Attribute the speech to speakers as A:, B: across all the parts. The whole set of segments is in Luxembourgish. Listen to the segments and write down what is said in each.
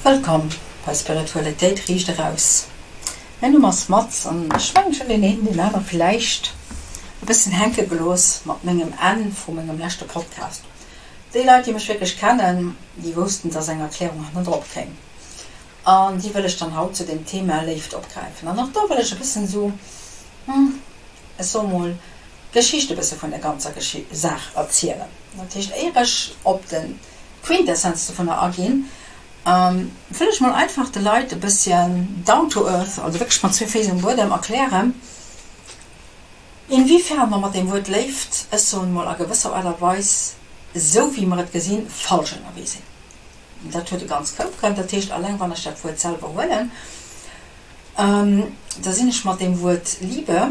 A: Wëllkomm bei Spiritualitéit riicht eraus. Mäin Numm ass Mats an ech mengen ech hunn deen een deen aner villäicht e bëssen hänke gelooss mat mengem Enn vu mengem leschte Podcast. Déi Leit déi mech wierklech kennen, déi woussten dass eng Erklärung hannendrop kéim an déi wëll ech dann haut zu dem Thema Léift opgräifen. An och do wëll ech e bëssen esou, hm, ech soe mol, d'Geschicht e bësse vun der ganzer Saach erzielen. Dat heescht, éier ech op de Quintessenz dovunner aginn, wëll ech mol einfach de Leit e bësschen down to earth, also wierklech mat zwee Féiss um Buedem erklären, inwiefern mer mat deem Wuert Léift, ech soen mol a gewësser Aart a Weis, esou wéi mer et gesinn, falsch ënnerwee sinn. Dat huet e ganz Koup Grënn. Dat heescht, alleng wann ech dat Wuert selwer huelen, da sinn ech mat deem Wuert Liebe,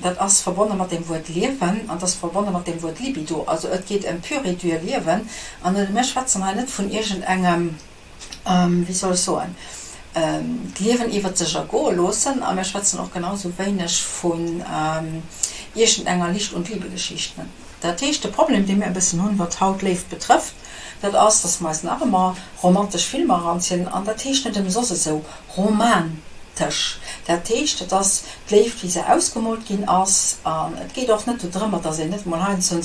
A: dat ass verbonne mat deem Wuert Liewen an dat ass verbonne mat deem Wuert Libido. Also et geet ëm pur et dur Liewen an mir schwätzen hei net vun iergendengem, wéi soll ech soen, d'Liewen iwwert sech ergoe loossen a mir schwätzen och genau sou wéineg vun iergendenger Licht und Liebe-Geschicht. Dat heescht, de Problem, dee mir e bëssen hunn, wat haut Léift betrëfft, dat ass, dass mer eis nach ëmmer romantesch Filmer eranzielen an dat heescht net ëmsoss esou romantesch. Dat heescht, et ass d'Léift, wéi se ausgemoolt ginn ass an et geet och net dodrëmmer, dass een net emol heiansdo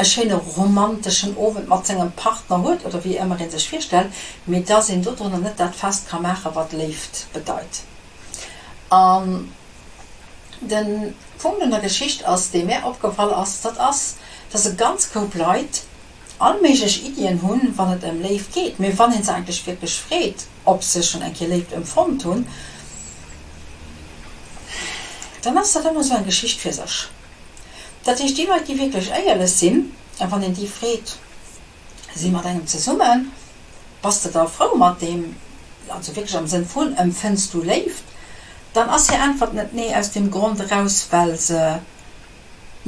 A: e schéine romanteschen Owend mat sengem Partner huet oder wéi ëmmer ee sech virstellt, mee dass een dodrunner net dat fest ka maachen, wat Léift bedeit. An de Punkt un der Geschicht ass, dee mär opgefall ass, dat ass, dass e ganz Koup Leit all méiglech Iddien hunn, wann et ëm Léift geet, mee wann ee se eigentlech wierklech freet, ob se schonn eng Kéier Léift empfonnt hunn, dann ass dat ëmmer esou eng Geschicht fir sech. Dat heescht, déi Leit, déi wierklech éierlech sinn, a wann een déi freet, si mat engem zesummen, bass de da frou mat deem, also wierklech am Sënn vun, empfënns du Léift, dann ass hir Äntwert net nee aus deem Grond eraus, well se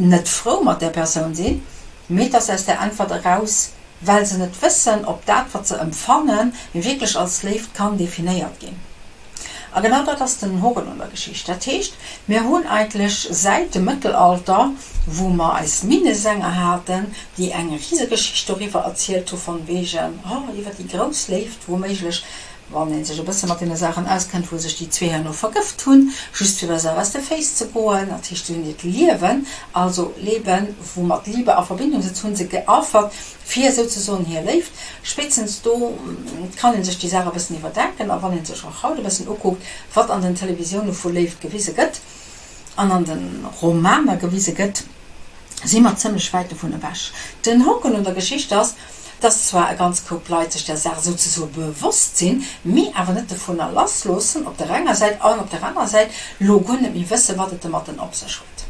A: net frou mat där Persoun sinn, mee et ass aus där Äntwert eraus, well se net wëssen, ob dat, wat se empfannen, wierklech als Léift kann definéiert ginn. A genau dat ass den Hoken un der Geschicht. Dat heescht, mir hunn eigentlech säit dem Mëttelalter, wou mer eis Minnesänger haten, déi eng Risegeschicht doriwwer erzielt hu von wegen, oh, iwwer déi grouss Léift, wouméiglech, wann ee sech e bësse mat deene Saachen auskennt, wou sech déi zwee herno vergëft hunn, just fir der Saach aus de Féiss ze goen. Dat heescht, si hunn hiert Liewen, also Leben, wou mat Liebe a Verbindung sëtzt, hu se geaffert fir souzesoen hir Léift. Spéitstens do kann ee sech déi Saach e bëssen iwwerdenken. A wann ee sech och haut e bëssen ukuckt, wat an den Televisioune vu Léift gewise gëtt an an de Romaner gewise gëtt, si mer zëmlech wäit dovun ewech. Den Hoken un der Geschicht ass, dass zwar e ganz Koup Leit sech der Saach souzesoe bewosst sinn, mee awer net dovunner lass loossen op der enger Säit an op der anerer Säit lo guer net méi wëssen, wat et domatten op sech huet.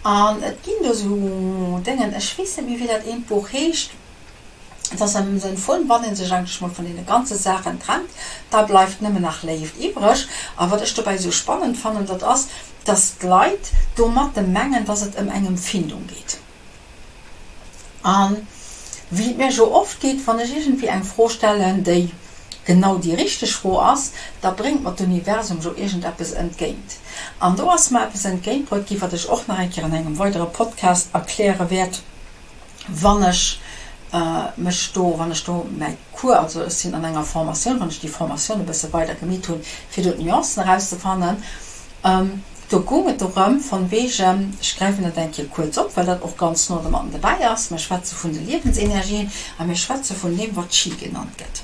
A: An et ginn do sou Déngen, ech weess net méi wéi dat eent Buch heescht, et ass am Sënn vun, wann ee sech eigentlech mol vun deene ganze Saachen trennt, da bleift nëmmen nach Léift iwwreg. A wat ech dobäi sou spannend fannen, dat ass, dass d'Leit domatte mengen, dass et ëm eng Empfindung geet. A wéi et mir jo oft geet, wann ech iergendwéi eng Fro stellen, déi genau déi richteg Fro ass, da bréngt mer d'Universum jo iergendeppes entgéint. An do ass mer eppes entgéintbruet ginn, wat ech och nach eng Kéier an engem weidere Podcast erkläre wäert, wann ech mech do, wann ech do mäi Cours, also ech sinn an enger Formatioun, wann ech déi Formatioun e bësse weider gemeet hunn, fir do d'Nuancen erauszefannen. Do goung et dorëm, von wegen, ech gräifen dat eng Kéier kuerz op, well dat och ganz no domatten dobäi ass, mir schwätze vun de Liewensenergien a mir schwätze vun deem, wat Chi genannt gëtt.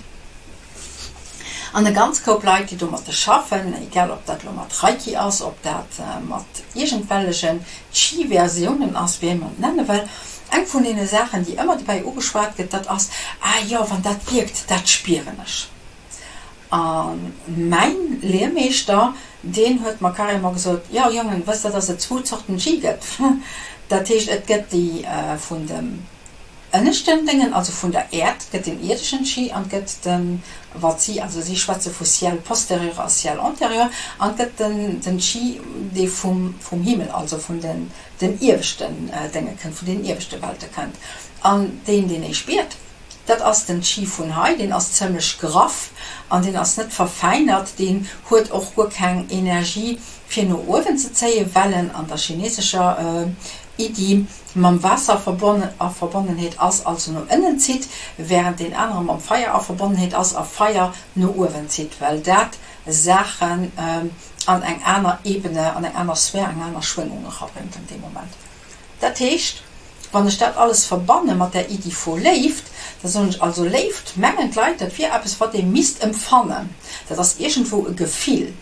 A: An e ganz Koup Leit, déi domatte schaffen, egal ob dat elo mat Reiki ass, ob dat mat iergendwellegen Chi-Versiounen ass, wéi een et nenne wëll, eng vun deene Saachen, déi ëmmer dobäi ugeschwat gëtt, dat ass, Ah jo, wann dat wierkt, dat spieren ech. A mäin Lehrmeeschter, deen huet mer carrément gesot, Jo Jongen, wësst der, dass et zwou Zorten Chi gëtt? Dat heescht, et gëtt déi vun dem ënneschten Déngen, also vun der Äerd, gëtt den ierdeschen Chi an et gëtt den, wat si, also si schwätze vu Ciel postérieur a Ciel antérieur, an et gëtt den, den Chi, dee vum, vum Himmel, also vun den, den ieweschten Dénge kënnt, vun den ieweschte Welte kënnt. An deen, deen ee spiert, Dat ass den Chi vun hei, deen ass zëmlech graff an deen ass net verfäinert, deen huet och guer keng Energie fir no uewen ze zéien, well en an der chinesescher. Iddi mam Waasser a Verbonnenheet ass, also no ënnen zitt, wärend deen anere mam Feier a Verbonnenheet ass a Feier no uewen zitt, well dat Saachen an eng aner Ebene, an eng aner Sphär, eng aner Schwéngung erabréngt an deem Moment. Dat heescht, wann ech dat alles verbanne mat där Iddi vu Léift, da soen ech also, Léift, mengen d'Leit, dat wier eppes, wat ee misst empfannen, dat ass iergendwou e Gefill.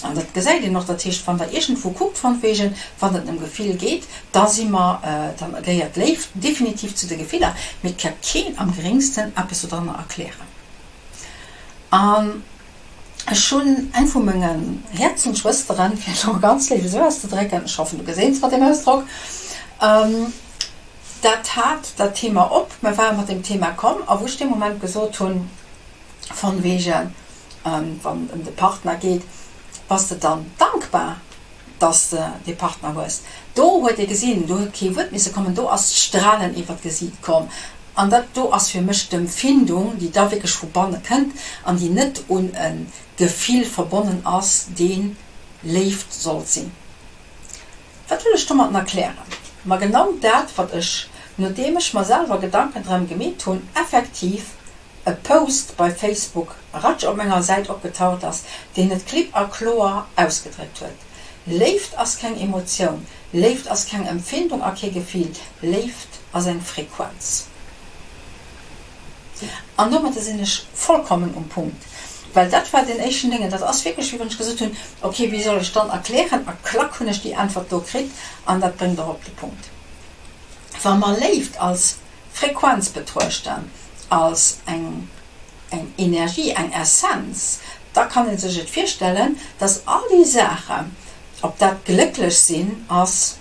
A: An dat gesäit een och, dat heescht, wann Der iergendwou kuckt, von wegen, wann et ëm Gefill geet, da si mer, da gehéiert Léift definitiv zu de Gefiller, mee et ka keen am geréngsten eppes dodranner erklären. An ech hunn eng vu mengen Häerzensschwësteren, fir et elo ganz léif esou auszedrécken, ech hoffen, du geséins mat deem Ausdrock, dat hat dat Thema op, mer ware mat deem Thema komm, a wou ech dee Moment gesot hunn, von wegen, wann et ëm de Partner geet, bass de dann dankbar, dass de dee Partner hues? Do huet ee gesinn, do huet kee Wuert misse kommen, do ass d'Stralen iwwer d'Gesiit komm. An dat do ass fir mech d'Empfindung, déi da wierklech vu banne kënnt an déi net un e Gefill verbonnen ass, dee Léift sollt sinn. Wat wëll ech domatten erklären? Ma genau dat, wat ech, nodeem ech mer selwer Gedanken drëm gemeet hunn, effektiv e Post bei Facebook ratsch op menger Säit opgetaucht ass, deen et klipp a kloer ausgedréckt huet, Léift ass keng Emotioun, Léift ass keng Empfindung a kee Gefill, Léift ass eng Frequenz. An domadder sinn ech vollkommen um Punkt, well dat war deen éischten Déngen, dat ass wierklech wéi wann ech gesot hunn, ok, wéi soll ech dann erklären, a klack hunn ech déi Äntwert do kritt an dat bréngt och op de Punkt. Wa mer Léift als Frequenz betruechten als eng eng Energie, eng Essenz, da kann ee sech et virstellen, dass all déi Saachen, ob dat glécklech sinn ass,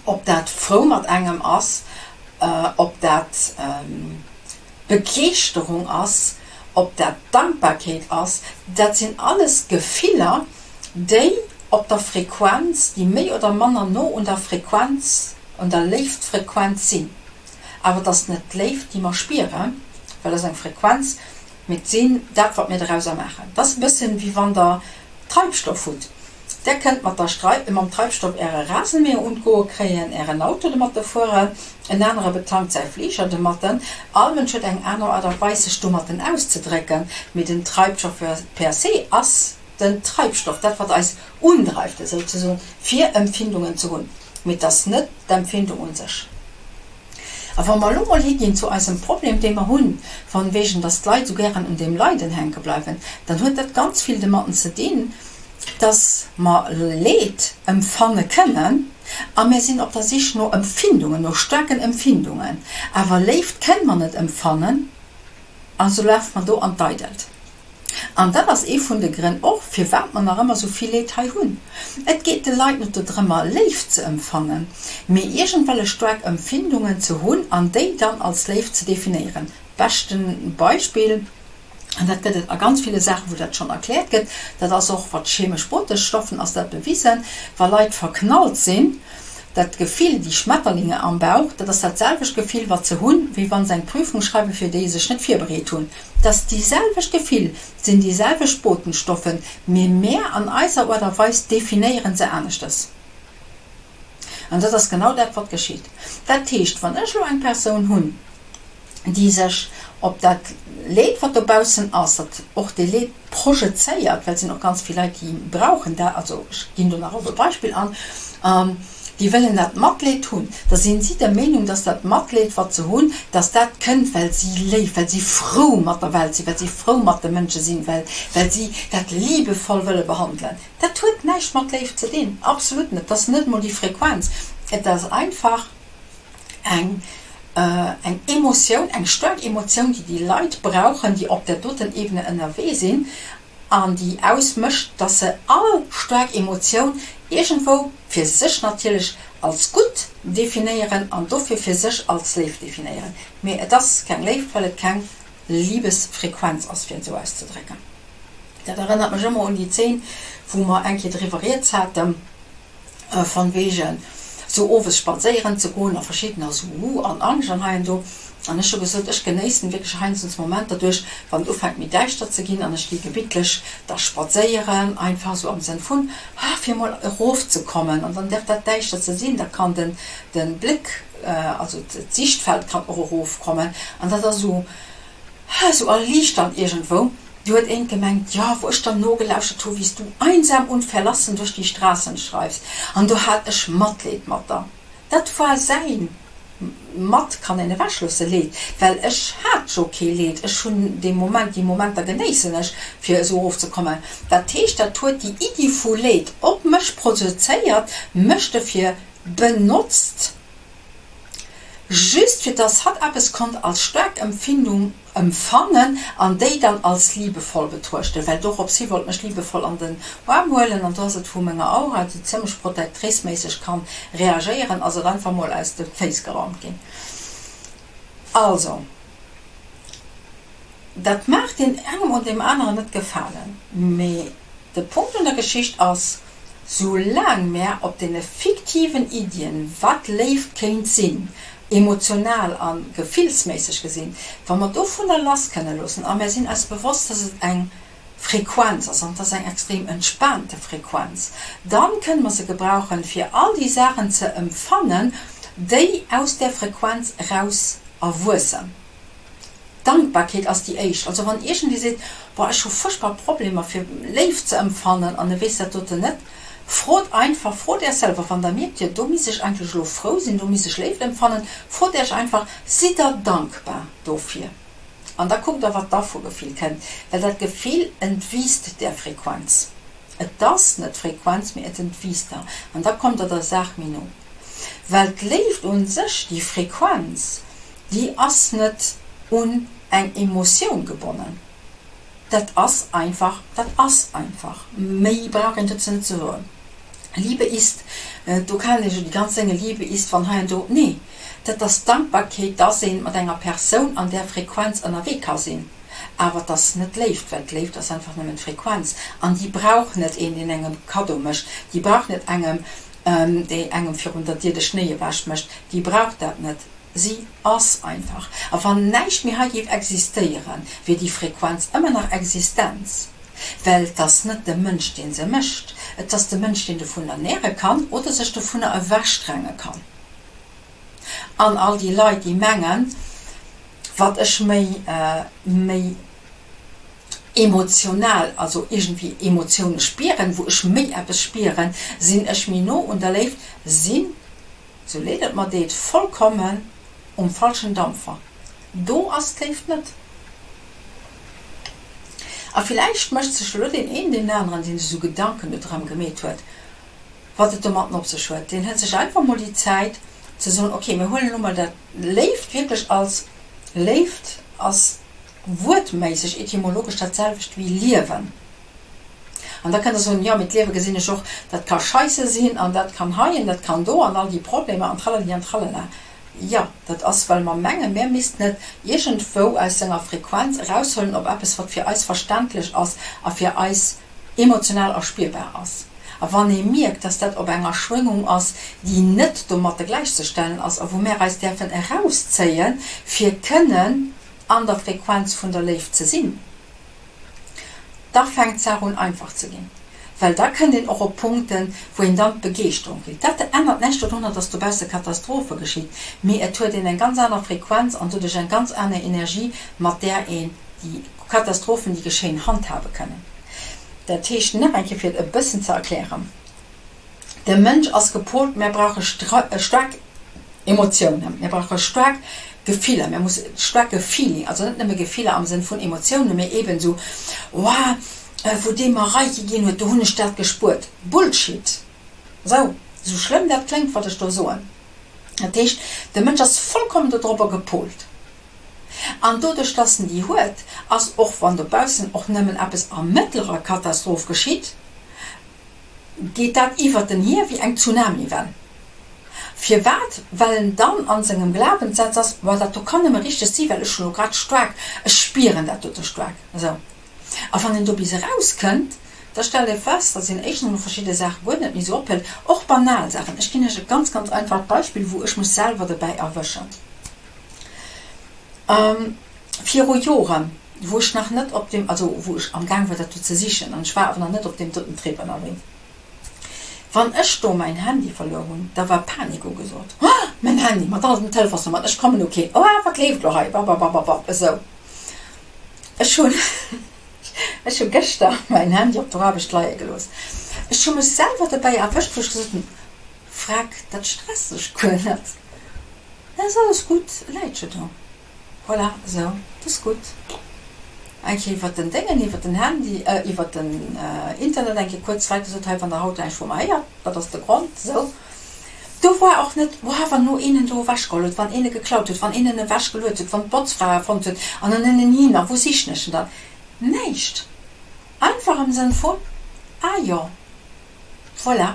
A: ob dat frou mat engem ass, ob dat Begeeschterung ass, ob dat Dankbarkeet ass, dat sinn alles Gefiller, déi op der Frequenz, déi méi oder manner no un der Frequenz, un der Léiftfrequenz sinn. Awer et ass net d'Léift, déi mer spieren, well et ass eng Frequenz, mee et sinn dat, wat mir dorauser maachen. Et ass e bëssen, wéi wann Der Treibstoff hutt. Der kënnt mat der Strei mam Treibstoff Äre Rasenmäher un d'Goe kréien, Ären Auto domatte fueren, en anere betankt säi Fliger domatten. All Mënsch huet eng aner Aart a Weis, sech domatten auszedrécken, mee den Treibstoff per se ass den Treibstoff, dat wat eis undreift esouzesoen, fir Empfindungen ze hunn, mee et ass net d'Empfindung un sech. A wa mer elo mol higinn zu eisem Problem, dee mer hunn, von wegen dass d'Leit esou gären un deem Leiden hänke bleiwen, dann huet dat ganz vill domatten ze dinn, dass mer Leed empfanne kënnen a mir sinn op der Sich no Empfindungen, no staarken Empfindungen, awer Léift kënne mer net empfannen, also lafe mer do an d'Eidelt. An dat ass ee vun de Grënn och, firwat mer nach ëmmer esou vill Leed hei hunn. Et geet de Leit net dodrëmmer, Léift ze empfannen, mee iergendwellech staark Empfindungen ze hunn an déi dann als Léift ze definéieren. Beschten Beispill, an dat gëtt et a ganz ville Saachen, wou dat schonn erkläert gëtt, dat ass och wat chemesch Botenstoffen ass dat bewisen, wa Leit verknallt sinn, dat Gefill, déi Schmetterlinge am Bauch, dat ass dat selwecht Gefill, wat se hunn, wéi wa se eng Prüfung schreiwen, fir déi se sech net virbereet hunn. 't ass déi selwecht Gefill, 't sinn déi selwecht Botenstoffen, mee mär an eiser Uart a Weis definéieren se aneschtes. An dat ass genau dat, wat geschitt. Dat heescht, wann ech elo eng Persoun hunn, déi sech op dat Leed, wat dobaussen ass, dat och dee Leed projezéiert, well et sinn och ganz vill Leit, déi brauchen dat, also ech ginn do nach op e Beispill an, déi wëllen dat Matleed hunn, da sinn si der Meenung, dass dat Matleed, wat se hunn, dass dat kënnt, well si léif, well si frou mat der Welt sinn, well si frou mat de Mënsche sinn, well, well si dat liebevoll wëlle behandelen. Dat huet näischt mat Léift ze dinn, absolut net. Dat ass net emol déi Frequenz. Et ass einfach eng, eng Emotioun, eng staark Emotioun, déi déi Leit brauchen, déi op där doten Ebene ënnerwee sinn. an déi ausmécht, dass se all staark Emotioun iergendwou fir sech natierlech als gutt definéieren an dofir fir sech als léif definéieren. Mee et ass keng Léift, well et keng Libesfrequenz ass, fir et esou auszedrécken. Dat erënnert mech ëmmer un déi Zeen, wou mer eng Kéier driwwer rieds haten, von wegen sou owes spadséieren ze goen a verschiddener sou uh an Angscht an hei an do. An ech hu gesot, ech genéissen wierklech heiansdo Momenter duerch, wann et ufänkt méi däischter ze ginn an ech gi gebittlech da spadséieren, einfach esou am Sënn vun, ah, fir emol erofzekommen. An dann däerf dat däischter ze sinn, da kann den, de Bléck, also d'Siichtfeld kann och erofkommen an dat ass esou, ah, esou erliichternd iergendwou. Du huet eent gemengt, jo, wou ech dann nogelauschtert hu wéi s du einsam und verlassen durch die Straßen schreifs, an do hat ech Matleed mat der. Dat war säin mat kann een ewech loosse Leed, well ech hat jo kee Leed, ech hunn dee Moment, déi Momenter genéissen ech fir esou erofzekommen. Dat heescht, dat huet déi Iddi vu Leed op mech projezéiert, mech dofir benotzt, just fir dass hatt eppes konnt als staark Empfindung Empfannen an déi dann als liebevoll betruechten, well dorops hi wollt mech liebevoll an den Aarm huelen an do ass et vu menger Aura, déi zimmlech protectrice-méisseg kann reagéieren, ass et einfach mol aus de Féiss geraumt ginn. Also, dat maach deen engem oder deem aneren net gefalen, mee de Punkt un der Geschicht ass, Soulaang mär op deene fiktiven Iddien, wat Léift kéint sinn, emotional a gefillsméisseg gesinn, wa mer dovunner lass kënne loossen a mär sinn eis bewosst, dass et eng Frequenz ass, an et ass eng extrem entspaante Frequenz, dann kënne mer se gebrauchen, fir all déi Saachen ze empfannen, déi aus där Frequenz eraus erwuessen. Dankbarkeet ass déi éischt. Also wann iergendee seet, boah ech hu fuerchtbar Problemer fir Léift ze empfannen an e weess dat doten net, frot einfach, frot Äech selwer, wann der mierkt, jo do misst ech eigentlech elo frou sinn, do misst ech Léift empfannen, frot Äech einfach, sidd der dankbar dofir? An da kuckt der wat da vu Gefill kënnt, well dat Gefill entwiisst där Frequenz. Et ass net d'Frequenz, mee et entwiisst der an da kommt der der Saach méi no. Well d'Léift un sech, déi Frequenz, Déi ass net un eng Emotioun gebonnen. Dat ass einfach, dat ass einfach. Méi brauch een dozou net ze soen. Liebe ist, do kennen ech jo déi ganz Sénge, Liebe ist, wann hei an do. Nee, dat ass d'Dankbarkeet, dass ee mat enger Persoun an där Frequenz ënnerwee ka sinn. Awer et ass net d'Léift, well d'Léift ass einfach nëmmen d'Frequenz. An déi brauch net een, deen engem Kaddo mécht. Déi brauch net engem, déi engem virun der Dier de Schnéi ewech mécht. Déi brauch dat net. Si ass einfach. A wann näischt méi hei géif existéieren, wier déi Frequenz ëmmer nach Existenz. Well et ass net de Mënsch, dee se mécht. Et ass de Mënsch, deen dovunner näre kann oder sech dovunner ewechdränge kann. An all déi Leit, déi mengen, wat ech méi, méi emotional, also iergendwéi Emotioune spieren, wou ech méi eppes spieren, sinn ech méi no un der Léift, sinn Sou leed et mer deet, vollkommen um falschen Dampfer. Do ass d'Léift net. A villäicht mécht sech elo deen een, deen aneren, deen sech esou Gedanken dodrëm gemeet huet, wat et domatten op sech huet, deen hëlt sech einfach mol déi Zäit ze soen, ok, mir huelen elo mol dat Léift wierklech als Léift ass wuertméisseg, etymologesch dat selwecht wéi Liewen. An da kënnt Der soen, jo, mee d'Liewe gesinn ech och, dat ka scheisse sinn an dat kann hei an dat kann do an all déi Problemer an tralali an tralala. Jo, dat ass, well mer mengen, mär missten et iergendwou aus senger Frequenz eraushuelen op eppes, wat fir eis verständlech ass a fir eis emotional erspierbar ass. A wann ee mierkt, dass dat op enger Schwéngung ass, déi net domatte gläichzestellen ass a wou mär eis däerfen erauszéien, fir kënnen an der Frequenz vun der Léift ze sinn, Da fänkt d'Saach un einfach ze ginn, well da kënnt een och op Punkten, wou een dann d'Begeeschterung kritt. Dat ännert näischt dodrunner, dass dobausse Katastrophe geschitt, mee et huet een eng ganz aner Frequenz an doduerch eng ganz aner Energie, mat där een déi Katastrophen, déi geschéien, handhabe kënnen. Dat heescht, nach eng Kéier fir et e bëssen ze erklären, De Mënsch ass gepolt, mär brauche staark Emotiounen, mir brauche staark Gefiller, mir musse staarke Feeling, also net nëmme Gefiller am Sënn vun Emotiounen, mee eben esou, Wow, wou dee mer Reiki ginn huet, do hunn ech dat gespuert. Bullshit! Esou, esou schlëmm dat kléngt, wat ech do soen. Dat heescht, de Mënsch ass vollkommen dodropper gepolt. An doduerch, dass en déi huet, ass och wann dobaussen och nëmmen eppes a mëttlerer Katastroph geschitt, geet dat iwwert en hier wéi eng Tsunamiwell. Firwat? Well en dann an sengem Glawenssaz ass, Boah, dat do kann nëmme richteg si, well ech hunn elo grad staark, ech spieren dat dote staark. Esou. A wann een do bis erauskënnt, da stellt ee fest, datt een éischtens emol verschidde Saache guer net méi esou ophëlt, och banal Saachen. Ech ginn iech e ganz, ganz einfacht Beispill, wou ech mech selwer dobäi erwëschen. Viru Joren, wou ech nach net op deem, also wou ech am Gaang war dat do ze sichen, an ech war awer nach net op deem doten Trip ënnerwee, wann ech do mäin Handy verluer hunn, da war Panik ugesot, Oh, mäin Handy mat all den Telefonsnummern, ech kommen u keen, oh, wat leeft elo hei, bababababab, esou. Ech hunn, ech hu gëschter mäin Handy op der Aarbecht leie gelooss. Ech hu mech selwer dobäi erwëscht, wou ech gesot hunn, Freck, dat stresst dech guer net, dat ass alles gutt, e läit jo do. Voilà, esou, dat ass gutt. Eng Kéier iwwert den Déngen, iwwert den Handy, iwwert den Internet eng Kéier kuerz Leit gesot, hei, wann Der haut näischt vu mer héiert, dat ass de Grond, esou. Do war och net, Woah, wann elo een en do ewechgeholl huet, wann een e geklaut huet, wann een en ewechgeluet huet, wann d'Botzfra e fonnt huet an en ënnen hin, a wou sichen ech en dann? Näischt. Einfach am Sënn vun, Ah jo, voilà.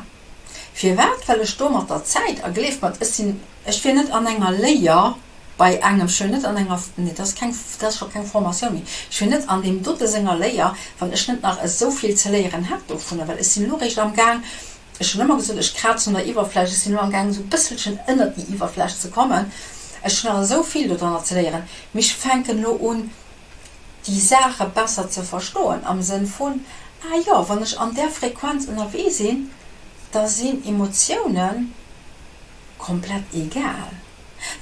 A: Firwat? Well ech do mat der Zäit, a gleeft mer, ech sinn, ech wier net an enger Léier bei engem, ech wier net an enger, nee, dat ass keng, dat ass scho keng Formatioun méi, ech wier net an deem dote senger Léier, wann ech net nach esou vill ze léieren hätt dovunner, well ech sinn elo réischt amgaang, Ech hunn ëmmer gesot, ech krazen un der Iwwerfläch. Ech sinn elo amgaangen, esou e bësselchen ënnert déi Iwwerfläch ze kommen. Ech hunn nach esou vill dodranner ze léieren. Mee ech fänken elo un, déi Saache besser ze verstoen, am Sënn vun, Ah jo, wann ech an där Frequenz ënnerwee sinn, da sinn Emotioune komplett egal.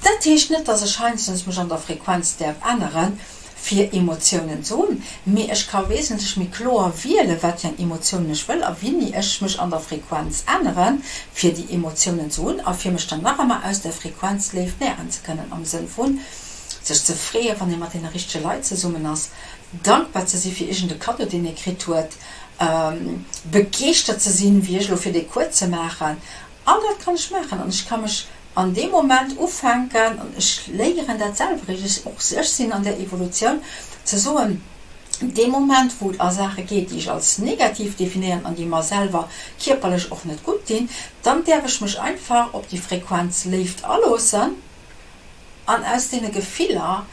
A: Dat heescht net, dass ech heiansdens mech an der Frequenz däerf änneren, fir Emotiounen ze hunn, mee ech ka wesentlech méi kloer wielen, wat fir eng Emotiounen ech wëll a wéini ech mech an der Frequenz änneren, fir déi Emotiounen ze hunn a fir mech dann nach ëmmer aus där Frequenz Léift nähren ze kënnen, am Sënn vun sech ze freeën, wann ee mat deene richtege Leit zesummen ass, dankbar ze si fir iergend e Kaddo, deen ee kritt huet, begeeschtert ze sinn, wéi ech elo, fir dee Cours ze maachen. All dat kann ech maachen an ech ka mech an deem Moment ufänken, an ech léieren dat selwer eréischt, och ech sinn an där Evolutioun, ze soen, dee Moment wou et a Saache geet, déi ech als negativ definéieren an déi mer selwer kierperlech och net gutt dinn, dann däerf ech mech einfach op déi Frequenz Léift aloossen an aus deene Gefiller,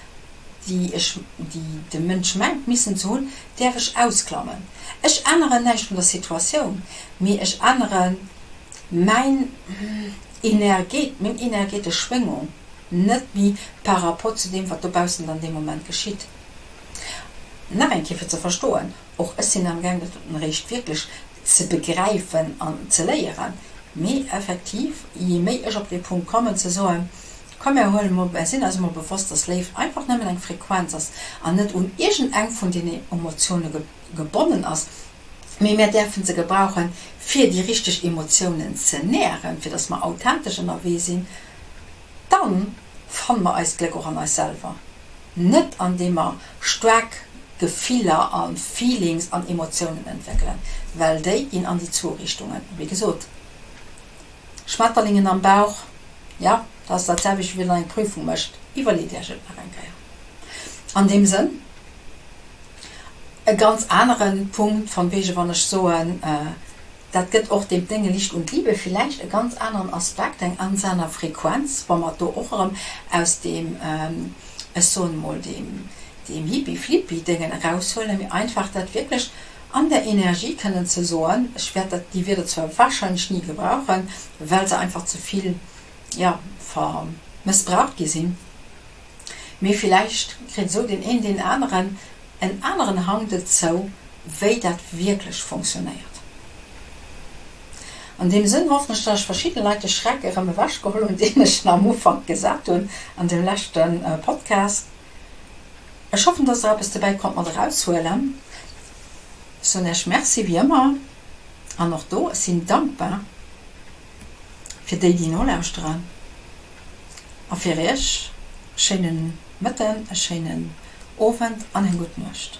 A: déi ech, déi de Mënsch mengt missen ze hunn, däerf ech ausklammen. Ech änneren näischt un der Situatioun, mee ech änneren mäin Energet, meng energetesch Schwéngung net méi par rapport zu deem, wat dobaussen dann dee Moment geschitt. Nach eng Kéier fir ze verstoen, och ech sinn amgaang dat doten eréischt wierklech ze begräifen an ze léieren, mee effektiv, jee méi ech op dee Punkt kommen ze soen, komm mär huelen emol, mär sinn eis emol bewosst, dass Léift einfach nëmmen eng Frequenz ass an net un iergendeng vun deene Emotioune gebonnen ass, mee mär däerfen se gebrauchen, fir déi richteg Emotiounen ze nähren, fir dass mer authentesch ënnerwee sinn, dann fanne mer eist Gléck och an eis selwer, net an deem mer staark Gefiller a Feelings an Emotiounen entwéckelen, well déi ginn an déi zwou Richtungen. Wéi gesot, Schmetterlingen am Bauch, jo, dat ass dat selwecht, wéi wann der eng Prüfung mécht. Iwwerleet Iech et nach eng Kéier. An deem Sënn. E ganz anere Punkt von wege, wann ech soen, dat gëtt och dem Dénge Licht und Liebe villäicht e ganz aneren Aspekt, eng ganz aner Frequenz, wa mer do och erëm aus deem, ech soen emol, deem, deem Hippie-Flippie-Déngen eraushuelen, mee einfach dat wierklech an der Energie kënnen ze soen. Ech wäert dat, déi Wierder zwar wahrscheinlech ni gebrauchen, well se einfach ze vill, jo, ver, mëssbraucht gi sinn. Mee villäicht kritt esou deen een deen aneren en aneren Hang dozou, wéi dat wierklech fonctionnéiert. An deem Sënn hoffen ech, dass ech verschidde Leit de Schreck erëm ewech geholl hunn, deen ech am Ufank gesat hunn an deem leschte Podcast. Ech hoffen, dass der eppes dobäi konnt mat eraushuelen. Ech soen Iech Merci wéi ëmmer an och do, ech sinn dankbar fir déi, déi nolauschteren. A fir iech e schéinen Mëtten, e schéinen Owend an eng gutt Nuecht.